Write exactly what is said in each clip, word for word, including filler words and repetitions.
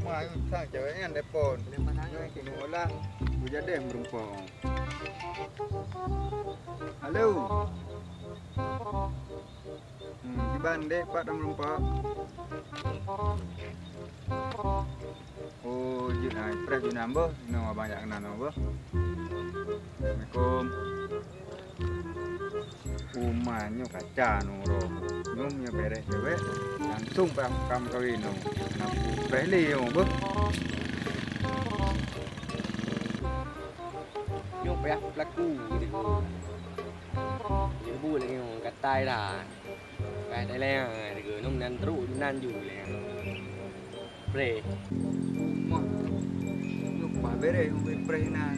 Ma, sang cewek nyan telepon. Nyoe keuneuk olah, bujadeh meureumpok. Halo. Hmm, kiban deh, pat meureumpok. Oh, jeuet hai, preh jeuet nyan boh. Inoe abang jak keunan boh. Assalamualaikum. Uma nyoe kaca nurok. Nyoe meunyoe bèrèh cewek, langsung payah kam kawin nyoe. Nah, preh lé nyoe beuh. Nyoe payah peulaku. Jeubu lagèe nyoe, gatai that. Payah dilèe, lagèe nyoe meunan trok, meunan ju lé. Preh. Mah, nyoe pah bèrèh ngon preh nan.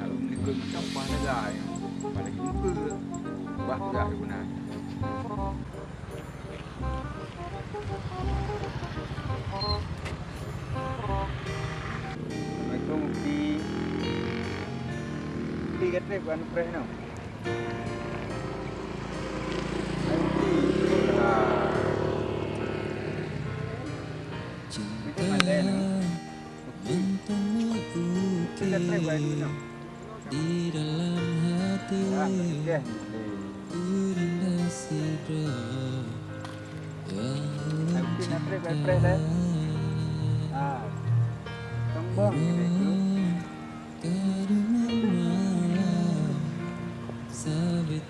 Lalu meunyoe macam pah lega nyoe. Pah lagi muka. Bah udah guna. Assalamualaikum, Ukti. Ukti, ka trép bukan preh nyoe?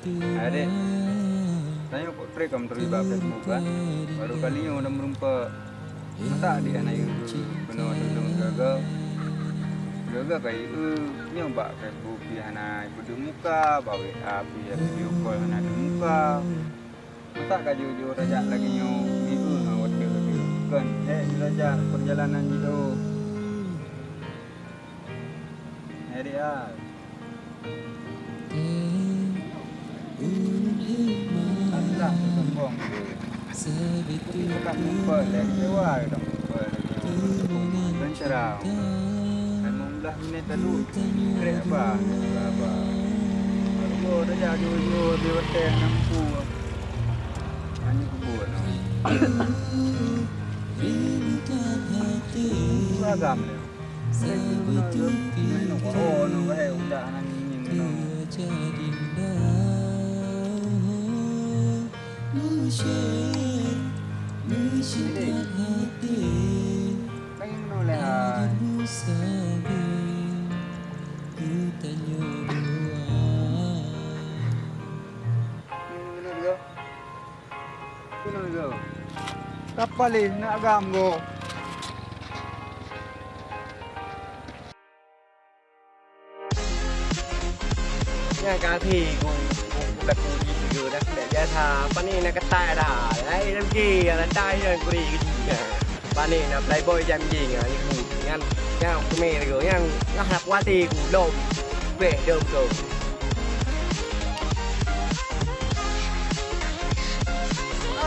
Hai, Dek. Tanyoe kok trép ka meuturi bak Facebook, kan? Baru kali nyoe na meureumpok. Masa di hana yue keunoe tulông sigoe. Sigoe ka yue nyoe bak Facebook pih hana peudeuh muka, bak W A pih video call hana deuh muka. Masa ka jujur raja lagèe nyoe, yue ngon watèe-watèe. Kon, eh, raja perjalanan jih. Hai, Dek, hai. Alah, sombong tu. Tapi dekat muka lagi sewa, dekat muka lagi. Kan cerah. Memang belah minit lalu. Trép abang, trép abang. Baru dah jadi ujung di hotel nampu. Hanya kubur. Beragam dia. Kapa lé nak agam go? Nyang ka akhé ku, ku, ku laku jih sigoe dah. Bèk biasa, pane na keutai dah. Laén lagèe, na tai nyang kuri keu jih. Pane na playboy jam jih nyan, nyan, nyan, nyan kumè sigoe, nyan, nah, na puati ku, lom. Bèh, dom, dom.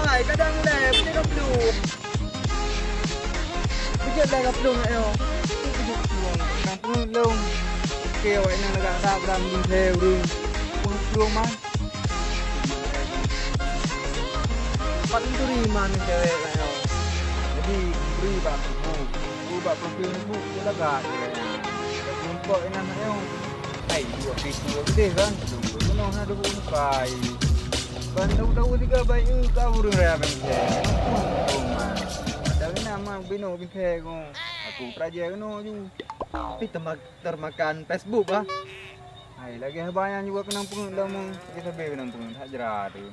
Ai, kadang lé, punya goblok. Beujeuet lé ka plueng nyoe. Nang peungeuet lôn. Oke, awak nyan lagak that bram binthèe ureueng. Peungeuet plueng mah. Pat meuturi man cewek nyoe. Jadi, bri bak buku. Bu bak profil bu, dia lagak cewek nyan. Dak meureumpok inan nyoe. Hai, dua pintu gede kan? Dua bunoe na dua bukai. Ban daun-daun tiga baik, eh, ka ureueng raya bengkek. Ampun, ampun, man. Ada kena mak binoe bingkai ko. Aku peraja kena ju. Tapi tema-, termakan Facebook, ah. Hai, lagi haba nyang juga kenang peungeut lama. Kita be kenang peungeut hak jerat tu.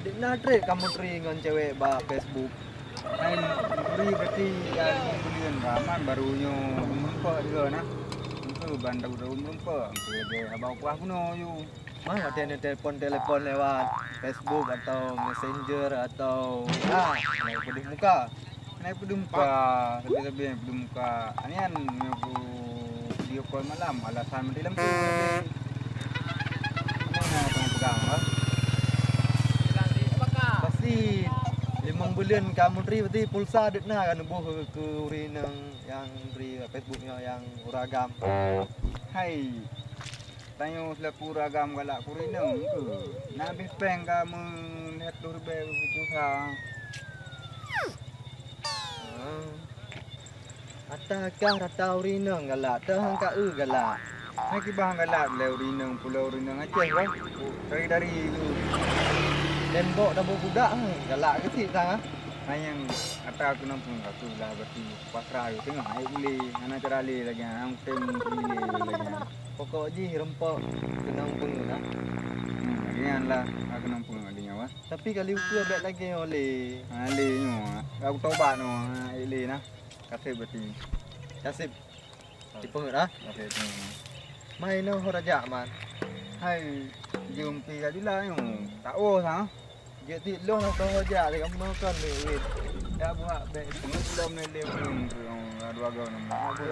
Dek na trép kamu tri ngon cewek ba Facebook. Hai, meuturi berarti kan buleuen raman baru nyoe meureumpok juga nah. Engkau ban daun-daun meureumpok, engkau ada haba kuah bunoe ju. Mah watèe neutelepon-telepon lewat Facebook atau Messenger atau, ah, hana peudeuh muka. Hana peudeuh muka, tapi-tapi hana peudeuh muka. Anian nyoe ku video call malam, alasan meuti lam tu. Mana tengah pegang, bah? Pasti limong buleuen ka meuturi, berarti pulsa deuek na ka neuboh keu ureueng nyang meuturi Facebook nyoe nyang ureueng agam. Hai. Tanyoe seulaku ureueng agam galak keu ureueng inong keu. Na abéh péng ka meulhèe ploh ribèe pulsa. Ata kah rata ureueng inong galak, teuh han ka eu galak. Hai kiban galak lé ureueng inong pulo ureueng inong Aceh bah. Dari-dari tembok dabô budak galak keusit sang ah. Hai nyang ata keunoe pun ka keuh lah berarti pasrah yue teungoh ai ulé, hana cara lé lagèe nyan, tem ulé lagèe nyan. Pokok jih reumpok keunong peungeut ah. Hmm, lagèe nyan lah, ka keunong peungeut lé nyoe ah. Tapi kali ukeue bèk lagèe nyoe lé. Ha, lé nyoe ah. Ka kutobat nyoe, ha, lé nah. Kaseb berarti. Kaseb. Dipeungeut ah. Kaseb. Hmm. Mai noh ho rajak man. Hai jumpi ka jula nyoe. Tak oh sang. Jeuet tiep lôn atau ho jak lé kamoe kon lé wit. Dak buhak bèk. Peungeut lom lé lé peungeut. Dua go nang. Abu.